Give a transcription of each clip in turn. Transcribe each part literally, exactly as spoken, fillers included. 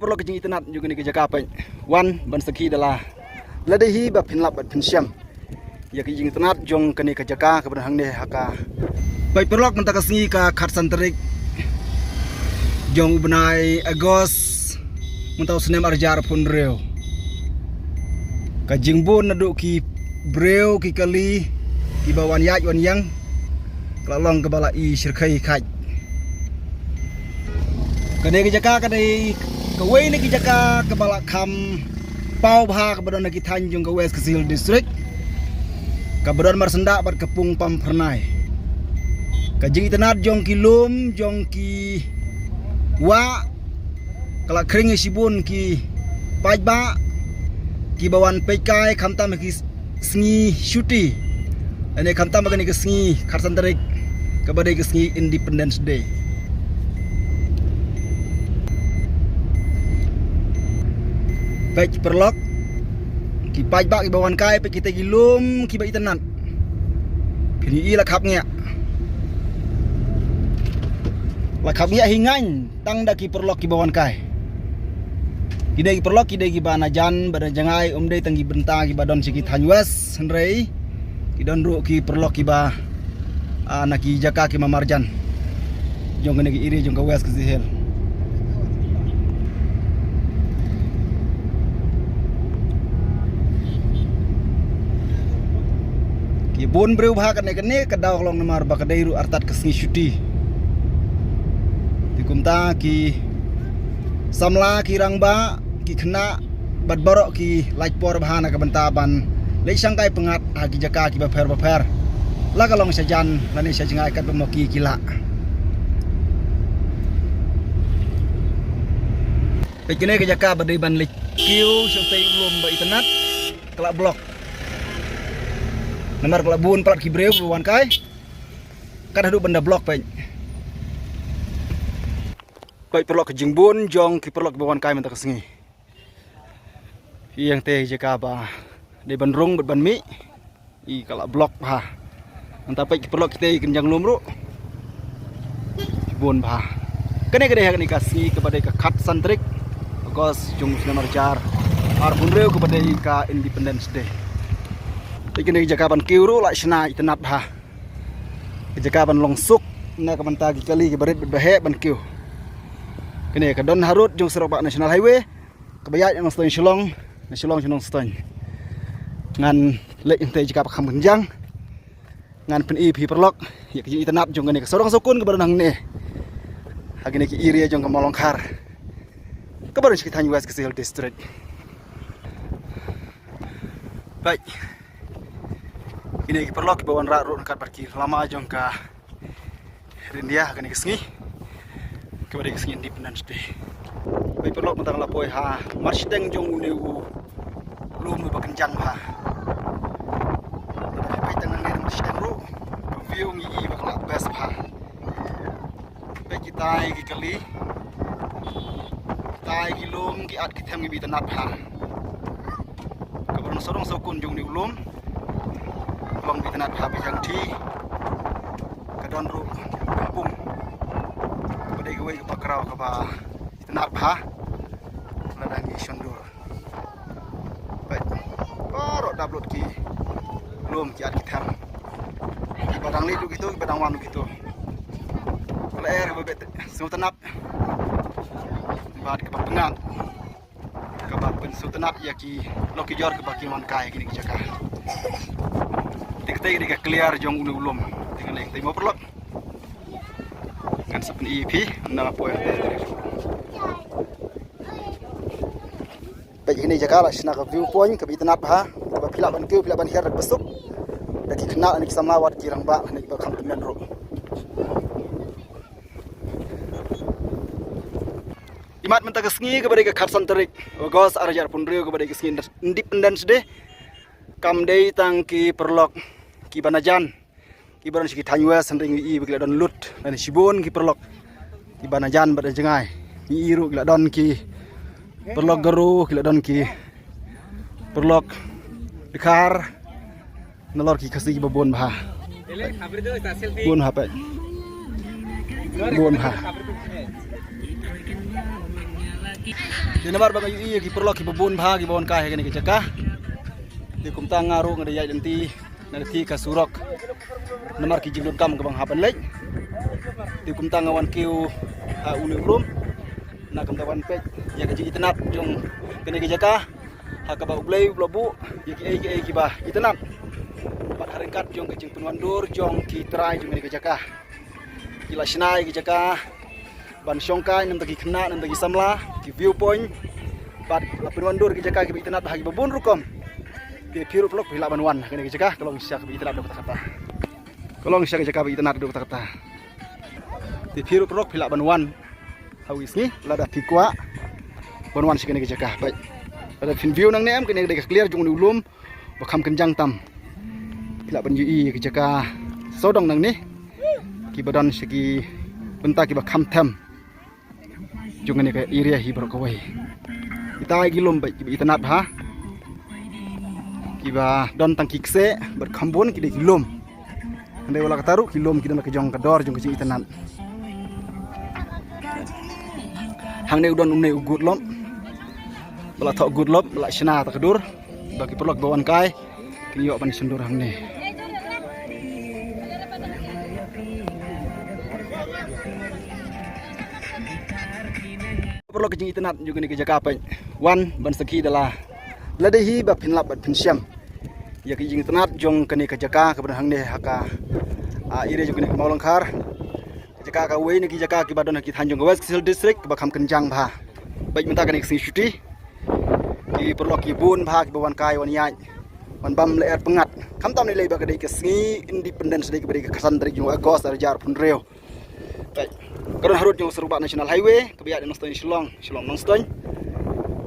Paralok, ka jingitynnad jong kane ka jaka, peit. Wan ban sakhi da la. Lada hi ba phin lap bad phin shem ïa ka jingitynnad jong kane ka jaka kaba don hangne ha ka. Peit paralok, mynta ka sngi ka khatsan tarik jong u bnai August mynta u snem arhajar arphew hynriew. Ka jingbun naduh ki briew ki kali kiba wan ïaid wan ïeng ka la long kaba la i shyrkhei kheit. Kane ka jaka ka dei kawei na ki jaka kaba la kham paw bha kaba don ha ki thaiñ jong ka West Khasi Hills District, kaba don marsyndah bad ka pung pam phyrnai. Ka jingitynnad jong ki lum, jong ki wah, ka la khring ïa shibun ki paidbah kiba wan peit kai, khamtam ha ki sngi shuti, lane khamtam ha kane ka sngi khatsan tarik kaba dei ka sngi Independence Day. Peit paralok, ki paidbah kiba wan kai, peit kita ki lum kiba itynnad. Phin ïohi la khapngiah. La khapngiah hi ngaiñ tang da ki paralok kiba wan kai. Ki dei ki paralok, ki dei kiba na jan bad na jngai, ym dei tang ki bynta kiba don sha ki thaiñ West, hynrei ki don ruh ki paralok kiba, ah, na ki jaka ki marjan jong kane ka area jong ka West Khasi Hills. Ki bun briew bha kane, kane ka daw ka long namar ba ka dei ruh artat ka sngi shuti. Te kumta ki samla, ki rangbah, ki khynnah bad baroh ki lait por bha na ka bynta ban leit shangkai pyngngad ha ki jaka kiba pher bapher, la ka long sha jan lane sha jngai, katba ma ki ki lah. Peit kane ka jaka ba dei ban leit kiew sha utei u lum ba itynnad, ka la block. Namar ka la bun palat ki briew ba wan kai. Kat haduh ban da block, peit. Peit paralok, ka jingbun jong ki paralok ba wan kai mynta ka sngi. Ïa kata ka jaka ba dei ban rung bad ban mih, i ka la block bha. Mynta peit ki paralok, kita ki kynjang lum ruh bun bha. Kane ka dei ha kane ka sngi kaba dei ka khatsan tarik August jong u snem arhajar arphew hynriew kaba dei ka Independence Day. Peit kane ka jaka ban kiew ruh la shna itynnad bha. Ka jaka ban long suk na ka bynta ki kali kiba rit bad ba heh ban kiew. Kane ka don harud jong surok bah National Highway kaba ïaid na Nongstoiñ Shillong, na Shillong sha Nongstoiñ. Ngan leit hangtei jaka ba kham kynjang. Ngan pyni ïa phi paralok ïa ka jingitynnad jong kane ka sawdong sawkun kaba don hangne ha kine ki area jong ka Mawlangkhar, kaba don sha ki thaiñ West Khasi Hills District. Peit. Kine ki paralok kiba wanrah ruh ryngkat bad ki lama jong ka India ha kane ka sngi kaba dei ka sngi Independence Day. Peit paralok, mynta nga la poi ha marshiteng jong une u lum uba kynjang bha. Peit tang nangne na marshiteng ruh, ka view ngi i ba ka la best bha. Peit kitai ki kali, kitai ki lum, ki at ki them kiba itynnad bha. Kaba don sawdong sawkun jong une u lum long ba itynnad bha. Peit hangtei ka don ruh ka pung, kaba dei kawei ka background kaba itynnad bha lada ngi shon dur. Peit, baroh dap lut ki lum, ki at ki them. Kiba dang leit ruh kito, kiba dang wan ruh kito. Ka la er kaba bit sngewtynnad bad kaba pyngngad, kaba pynsngewtynnad ïa ki lok ki jor kiba ki wan kai ha kine ki jaka. Te katei ka dei ka kliar jong une u lum. Te ngan leit tei mo paralok. Ngan sa pyni ïa phi na la poi. Peit kine jaka la shna ka view point kaba itynnad bha, kaba phi lah ban kiew, phi lah ban hiar da kaba suk da ki khynnah, da ki samla, wat ki rangbah, da kiba kham tymmen ruh. Imat mynta ka sngi kaba dei ka khatsan tarik August arhajar arphew hynriew kaba dei ka sngi Independence Day, kam dei tang ki paralok kiba na jan kiba don sha ki thaiñ West, hynrei ngi i ba ki la don lut lane shibun ki paralok kiba na jan bad na jngai. Ngi i ruh ki la don ki paralok Garo, ki la don ki paralok Dkhar, nalor ki Khasi kiba bun bha. Bun bha, peit. Bun bha. Te namar ba nga ïohi ïa ki paralok kiba bun bha kiba wan kai ha kane ka jaka. Te kumta nga ruh nga da ïaid lynti na ka thie ka surok namar ki jingdonkam kaba nga hap ban leit. Te kumta nga wan kiew ha une u room na ka bynta ban peit ïa ka jingitynnad jong kane ka jaka, ha kaba U Blei u la buh ïa kiei kiei kiba itynnad. Bad ha ryngkat jong ka jingpynwandur jong ki trai jong kane ka jaka, ki la shna ïa ka jaka ban shong kai na ka bynta ki khynnah, na ka bynta ki samla, ki view point. Bad la pynwandur ïa ka jaka kiba itynnad ha kiba bun rukom. Te phi ruh paralok phi lah ban wan ha kane ka jaka, ka long shisha kaba itynnad haduh katta katta. Ka long shisha ka jaka ba itynnad haduh katta katta. Te phi ruh paralok phi lah ban wan ha kawei ka sngi lada phi kwah ban wan sha kane ka jaka. Bad lada phin view nangne em, kane ka dei ka kliar jong une u lum ba kham kynjang tam. Phi lah ban ïohi ïa ka jaka sawdong nangne, kiba don sha ki bynta kiba kham them jong kane ka area hi baroh kawei. Kita ki lum bad kiba itynnad bha, kiba don tang ki kseh bad kham bun ki dei ki lum. Hynrei wat la katta ruh ki lum ki don la ka jong ka dor jong ka jingitynnad. Hangne u don une u gud lop, ba la thoh gud lop, ba la shna ta ka dur ba ki paralok ba wan kai kin ïoh ban shon dur hangne. Paralok, ka jingitynnad jong kane ka jaka, peit, wan ban sakhi da la. Lada hi ba phin lap bad phin shem ïa ka jingitynnad jong kane ka jaka kaba don hangne ha ka, ah, area jong kane ka Mawlangkhar. Ka jaka kawei na ki jaka kiba don ha ki thaiñ jong ka West Khasi Hills District kaba kham kynjang bha. Peit, mynta kane ka sngi shuti, ki paralok ki bun bha kiba wan kai wan ïaid, wan bam lyer pyngngad. Khamtam ne lei ba ka dei ka sngi Independence Day kaba dei ka khatsan tarik jong August ar hajar arphew hynriew. Peit, ka don harud jong u syrwa National Highway kaba ïaid na Nongstoiñ Shillong, Shillong Nongstoiñ.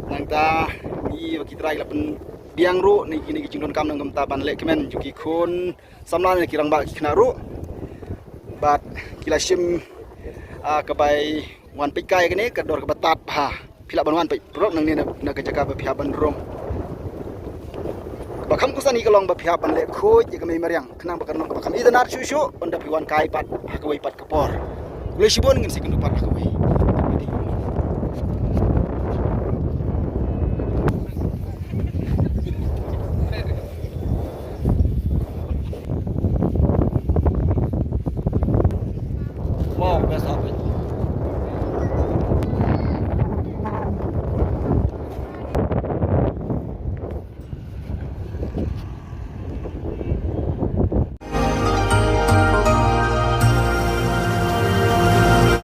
Nangta ngi ba ki trai la pynbiang ruh na kine ki jingdonkam na ka bynta ban lehkmen jong ki khun samla ne ki rangbah ki khynnah ruh. Bad ki la shim, ah, ka bai wan peit kai kane ka dor kaba tad bha. Phi lah ban wan peit paralok nangne na, na ka jaka ba phi hap ban rung. Ba kham khuslai ka long ba phi hap ban leh khuid ïa ka mei mariang khnang ba kan long kaba kham itynnad shuh shuh ynda phi wan kai pat ha kawei pat ka por. Khublei shibun, ngin sa ïakynduh pat ha ka